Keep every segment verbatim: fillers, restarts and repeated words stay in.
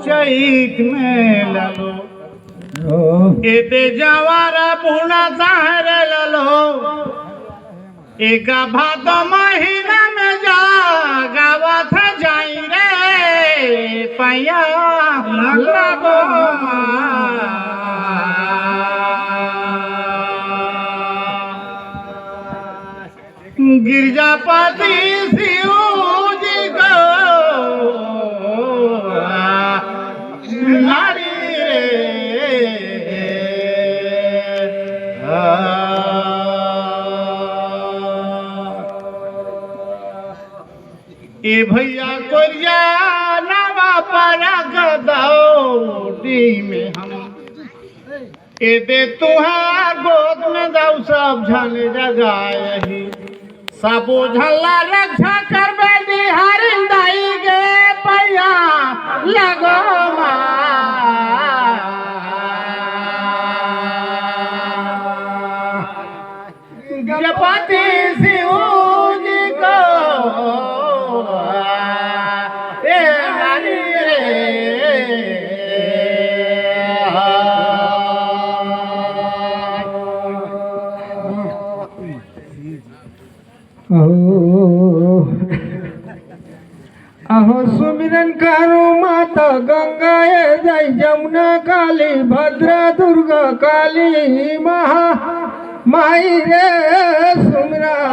चैत में ललो, एते जवारा बुना ताहरे ललो, एका भादो महीना में जा गावत जाई रे पैया लगो। गिरजापति शिव जी को नारी रे। ए भैया कोरिया नवा परग दौड़ी में हम एदे तुहार गोद में दऊ सब झन जगायही, सबो झन ला रक्षा करबे निहारिन दाई गे पैया लगो मा। गणपति शिव जी को ए हरि रे। अहो, अहो सुमिरन करो माता गंगा ए जय जमुना काली भद्रा दुर्गा काली महा माई रे सुमिरन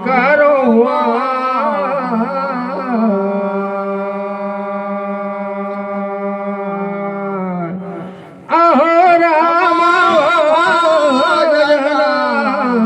करो। अहो राम, अहो राम,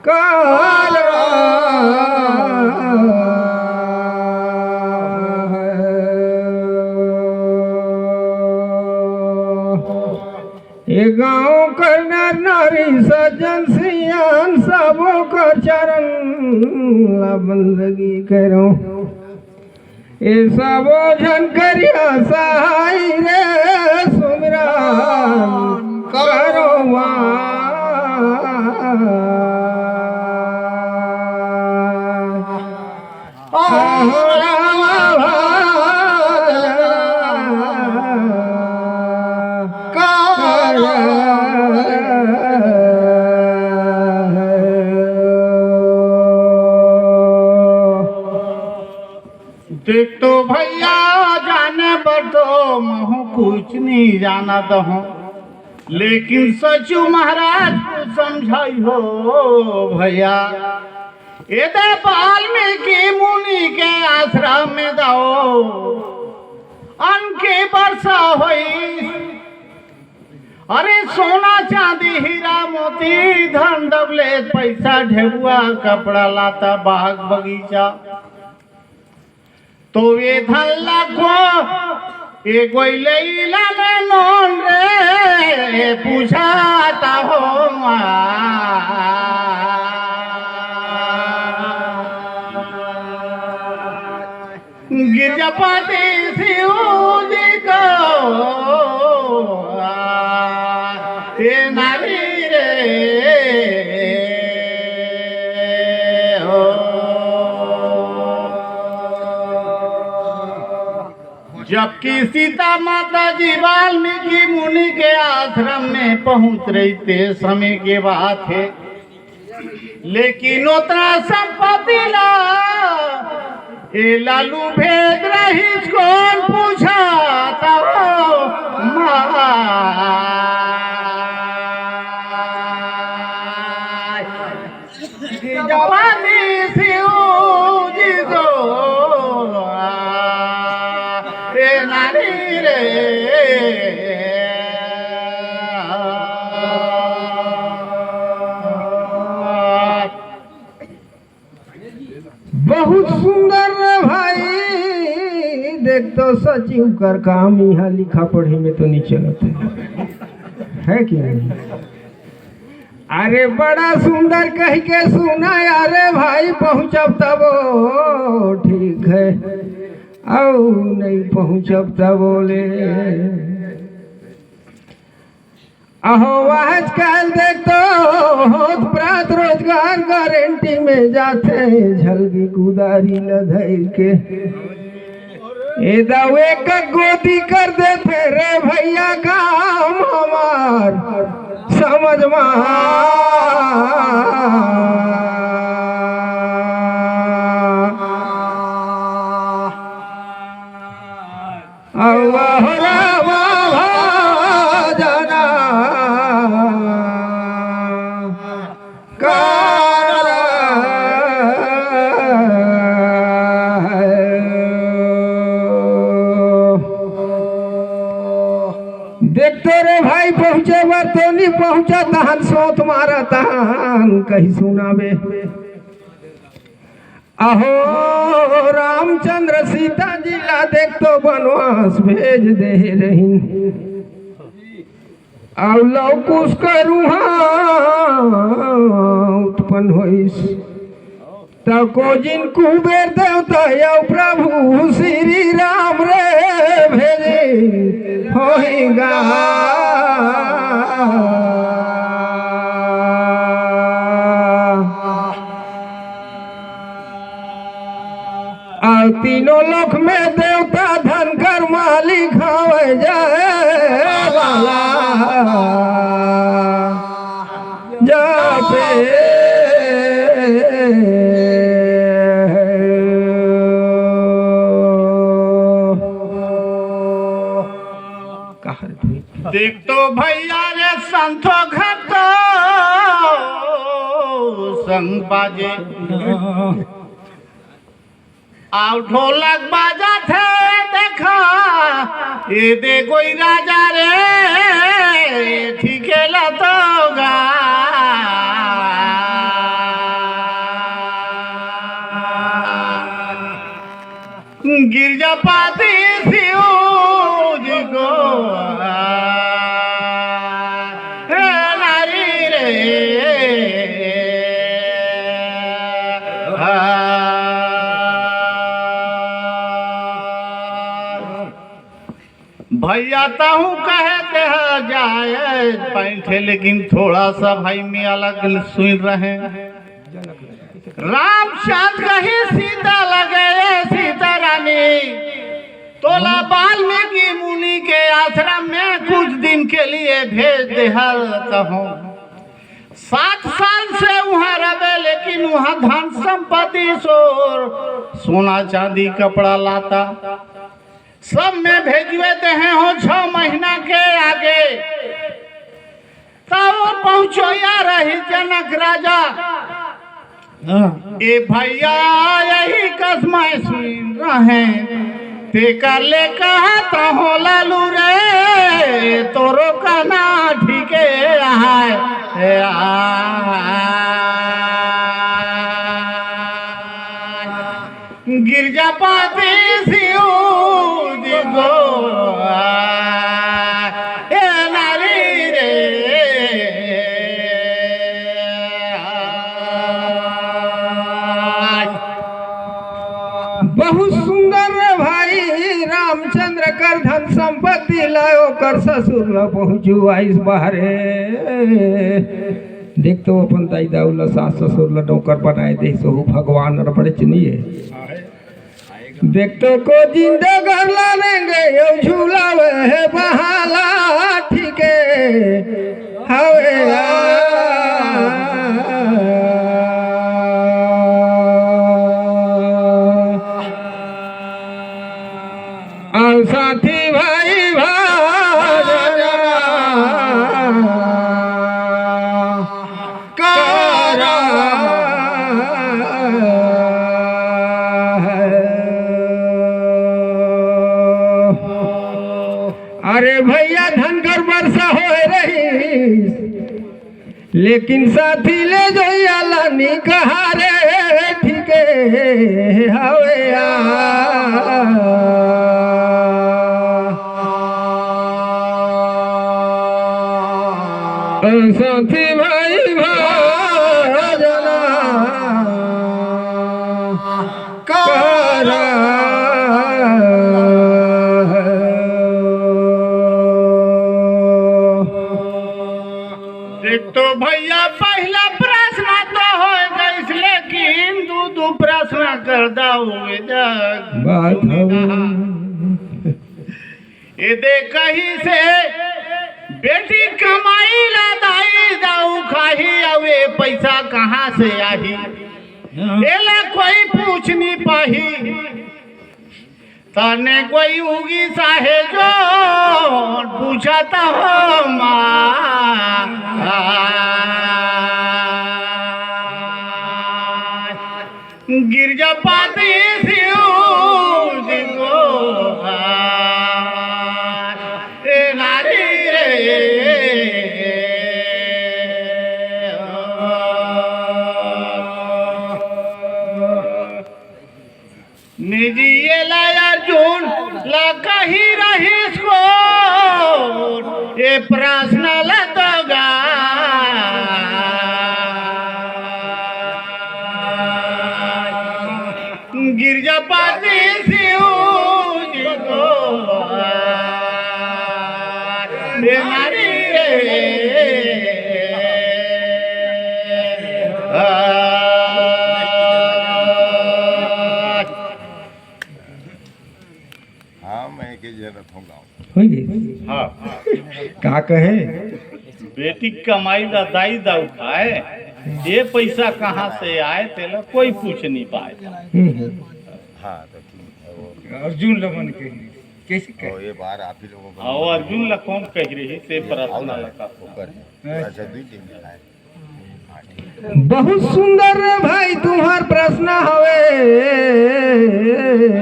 काल ए गाँव कर नर नारी सज्जन सियान सबो कर चरण ला बंदगी करो। ए सबो झन करिया सहाय रे सुमिरन करो। अहो राम भज काल। देख तो भैया जाने बर तो महू कुछ नहीं जानत हूँ, लेकिन सचू महाराज को समझाई हो भैया। एदे वाल्मीकि मुनि के आश्रम में दो अन्न के वर्षा होई। अरे सोना चांदी हीरा मोती धन दौलत पैसा ढेबुआ कपड़ा लाता बाग बगीचा। तो ए धन लाखो ए गोइले इला ले नोन रे पूछाता हो मा। गिरजापति शिव जी को ए नारी रे हो। जबकि सीता माता जी वाल्मीकि मुनि के आश्रम में पहुंच रही ते समय के बात है, लेकिन उतना संपत्ति ला ए लालू भेज रही कौन पूछा तो माय। जवानी शिव जी को ए नारी रे बहुत सुंदर रे भाई। देख तो सचिव कर काम यहाँ लिखा पढ़े में तो नहीं चलत है, है कि नहीं? अरे बड़ा सुंदर कह के सुना अरे भाई, पहुँचब तबो ठीक है, अउ नहीं पहुँचब तबो ले। अहो आजकल देख तो होत प्रात रोजगार गारंटी में जाथे, झलगी कुदारी ल धइर के। ए दऊ एक गोदी कर देथे रे भैया काम हमार समझ मा। अउ अहो राम भजना कर। देख तो रे भाई, पहुँचे बर तो नी पहुँचा तहन, सोत मारा तहन कही सुनावे। अहो रामचंद्र सीता जी ला देख तो बनवास भेज दे रहिन। अउ लव कुश करुहा उत्पन्न होइस। तको जिन कुबेर देवता अउ प्रभु श्री राम रे भेजे होइगा। अउ तीनों लोक में देवता धन कर मालिक हवे जय वाला जापे। देख तो भैया रे संतो घर तो संग बाजे। अउ ढोलक बाजत हे, देखा, ए दे गोई राजा रे, ठीके ला तो गा। गिरजापति शिव जी को, ए नारी रे, भैया तहूँ कहे ते ह जाए पैंठे, लेकिन थोड़ा सा भाई में अलग सुन रहे। रामचंद्र कही सीता लगे, ए सीता रानी, तोला वाल्मीकि मुनि के आश्रम में कुछ दिन के लिए भेज देहल तहूँ। सात साल से उहाँ रबे, लेकिन उहाँ धन संपत्ति सोर, सोना चांदी कपड़ा लाता सब में भेजवे देहे हों। छह महीना के आगे तब पहुँचोया रही जनक राजा। हाँ। ए भैया, यही कस मैं सुन रहे, तेकर ले कहत हों लालू रे, तोरो कहना ठीके आय। ए आ, गिरजापति शिव जी को, ए नारी रे। बहुत सुंदर रे भाई, रामचंद्र कर धन संपत्ति ला ओकर ससुर ला पहुँचवाइस बाहरे। देख तो अपन दाई दाऊ ला, सास ससुर ला नौकर बनाए देस, ओहू भगवान अर बड़े चुनिए। देख तो को जिंदा घर ला रेंगे, यो झूलावे हे बहाला, ठीके हवे आ। अउ साथी भाई भाजना करा। अरे भैया, धनकर बरसा होए रही, लेकिन साथी ले जइया ला नी कहा रे, ठीके हवे आ। साथी भाई भाजना करा। देख तो भैया, पहला प्रश्न तो हो गइस, लेकिन दू दू प्रश्न कर दऊ जग बात हवे। ए दे कहिसे, बेटी कमाई ला दाई दाऊ खाही, अउ ए पइसा कहाँ से आही? एला कोई पूछ नी पाही। तने कोई उगी साहे जो पूछत हो माँ। गिरजापति शिव जी को ए नारी रे। निजी एला अर्जुन ला कही रहिस को, ए प्रश्न ला तो गा। गिरजापति शिव जी को बीमारी रे। हाँ, मैं के जरूरत हूँ गाँव। होई गे। हाँ। का कहे? बेटी के कमाई ला दाई दाऊ खाए, ये पैसा कहाँ से आए, तेला कोई पूछ नहीं पाए। हम्म, हम्म। हाँ, तो ठीक है, वो अर्जुन लमन के कैसे कहे? वो ये बार आप ही लोगों को हाँ, वो अर्जुन ला कौन कह रही से प्रश्न लगा। ऊपर है। अच्छा, दो तीन दिन आए। बहुत सुंदर रे भाई तुम्हार प्रश्न हवे।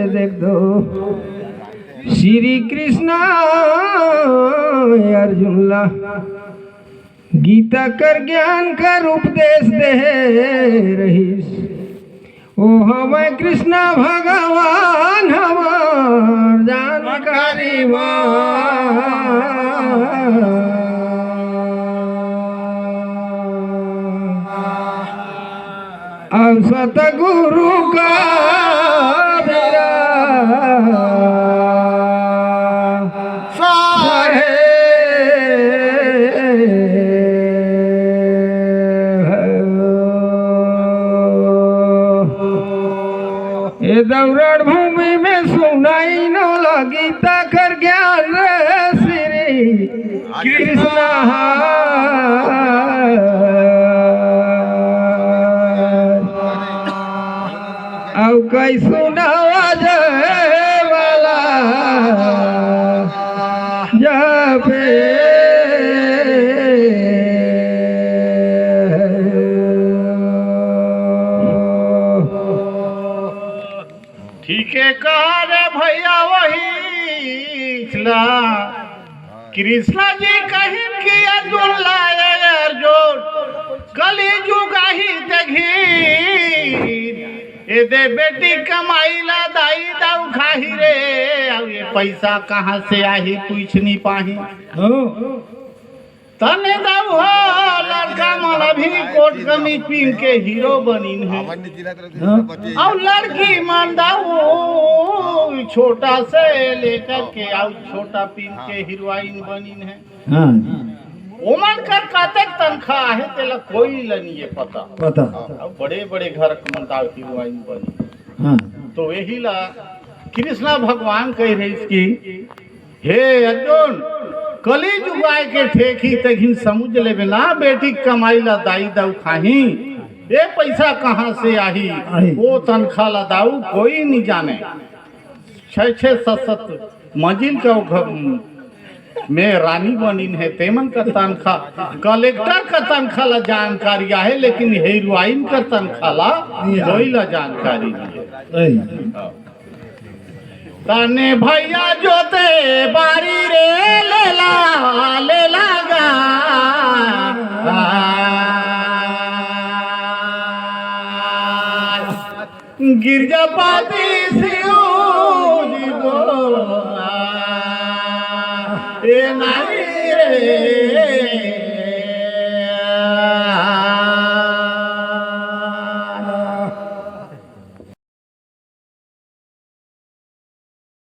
देख दो, श्री कृष्ण अर्जुन ला गीता कर ज्ञान कर उपदेश दे रहिस। ओ हवय कृष्ण भगवान हमर जानकारी मा। अउ सतगुरु का बेरा साहे। ए दौरण भूमि में सुनाई न लगी ताकर ज्ञान रे श्री कृष्ण। अउ कई सुनावा जाए वाला जपे। ठीक है, कहा रे भैया वही ला। कृष्णा जी कहिन कि अर्जुन लाए अर्जुन, कली जुगाही देखी। ए दे बेटी कमाई ला दाई दाऊ खाही रे, अउ ये पैसा कहाँ से आही पूछ नहीं पाही। हो। तने दाऊ हो लड़का मन अभी कोट कमीज पीन के हीरो बनिन है। हाँ। अउ लड़की मन दाऊ छोटा से लेकर के अउ छोटा पीन के हीरोइन बनिन है। हाँ। ओमन कर कतक तनखा आहे, तेला कोई ल नइये पता। पता। अउ बड़े-बड़े घर के मन दाऊ हीरोइन बने। हाँ। तो यही ला कृष्णा भगवान कह रहिस कि, "हे अर्जुन, कली जुगाए के ठेकी तहिन समुझ लेबे ना, बेटी के कमाई ला दाई दाऊ खाही, ए पैसा कहाँ से आही? आही। ओ तनखा ला दाऊ कोई नहीं जाने।" छः छः सात सात मंजिल का वो घर में रानी बनिन है, तेमन का तनखा, कलेक्टर का तनखा ला जानकारी आहे, लेकिन हीरोइन का तनखा ला कोई ला जानकारी नहीं है। नहीं। तने भैया जोते बारी रे लेला, लेला गा। गिरजापति शिव जी को ए नारी रे।